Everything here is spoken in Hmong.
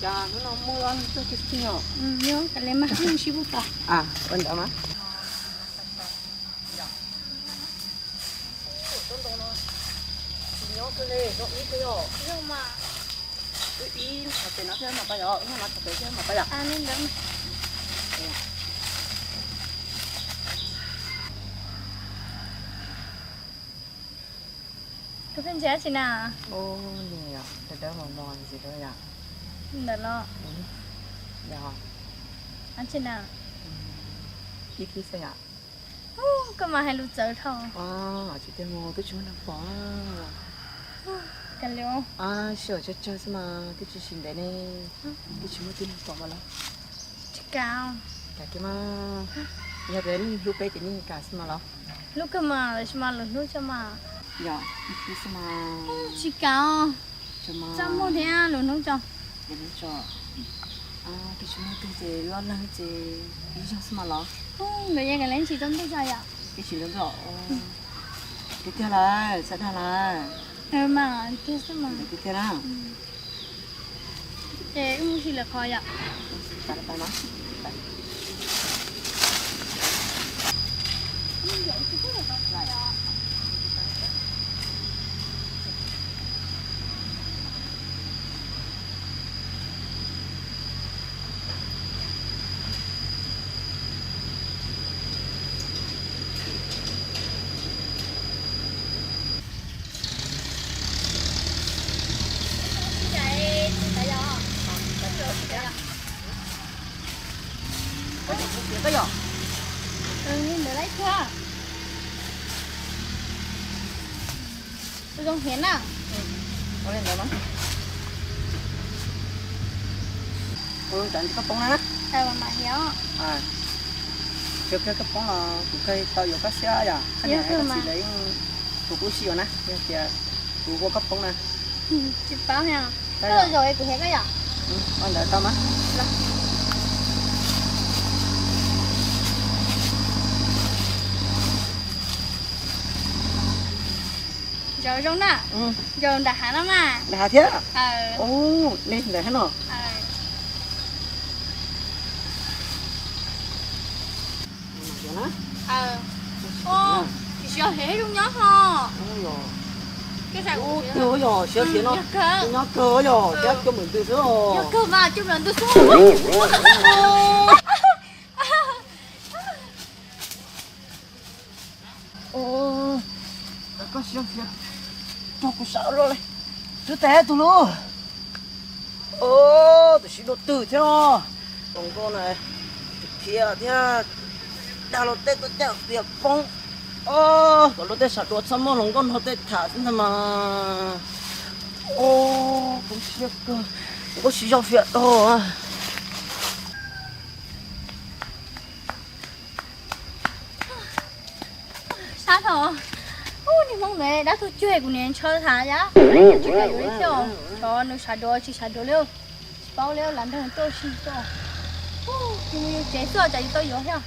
Cas hnub no muaj leej twg tuaj xwb os? Yog, kav liam mas, sib pub tau. Ua ntawd mas. Tsis nyob kawg li, zoo ib kawg yom. Zoo mas. Wb ib txhais tes no thiab mas pab yom, wb no txhais tes thiab mas pab yom. Kuv pheej ntsia tsis na. Ub, nws yog dawb dawb mos mos ntxiv rau yom. Ntawm no. Yog. Tsis na. Ib kis xwb yom. Koj mas hais lus txawv dhau. Tsis tiag mas twb tsis muaj neeg pom. Kav liam. Sij hawm tsawg tsawg xwb mas twb tsis ntev ne, twb tsis muaj tib neeg pom mas los. Tsis kam. Kam kiag mas. Yog tias nej hlub peb ces nej kam xwb mas los. Hlub kawg mas, tab sis mas lwm hnub tso mas. Yog, ib hnub xwb mas. Tsis kam. Txaj muag thiab, lwm hnub tso. Lwm hnub tso. Twb tsis muaj twg ces wb ob leeg ces ib zaug xwb mas los. Nkawd yeej kav liam tsis tau ntuj tso yom. Ib tsis tau ntuj. Tiag tiag lawm, txhob dag lawm. Mas tiag xwb mas. Tiag tiag na. Ces wb mus sim lawv qhov yom. Tus zoo hiav na. Kuv tsam koj poob na. Siab kawg koj poob los kuv kawg tau yuav koj siab yom. Koj niam koj txiv lawv yeej, kuv kuj sib yuav na, yog tias kuv ua koj poob na. Tsis paub, koj zaum kuv hiav koj yom. Ua ntawd tau mas. Zaum zoo na. Zaum nram hav no mas. Nram hav thiab. Ub, nej ntawd thiab no. Tsis yog hev zoo nyob ho. Ub, twg yog siab tiag no. Nyob kawg yog thiab coj mus ntws xwb. Yog kawg mas coj mus ntws xwb. Koj siab tiag, rau kuv sab loj li. Twb tag tus lub. Tus sib dua twg thiab no. Hluas nkauj na, khiav thiab, dag luag tej tuaj caj tias poob. Kom luag tej sawv daws txhob muab hluas nkauj nrog tej tham xwb ntag mas. Koj siab kawg, koj siab zog fiam dog. Sab thaum ub niag hmoob ntawd dab tuag cuag kuv niam ntshaw thav yab. Tsis kam yuav li thiab, xyov nws sawv daws tsis sawv daws li. Tsis paub li, lam nrog tuaj sib tuaj. Ces mus yus tsev xwb tsam yus tau yuav thiab.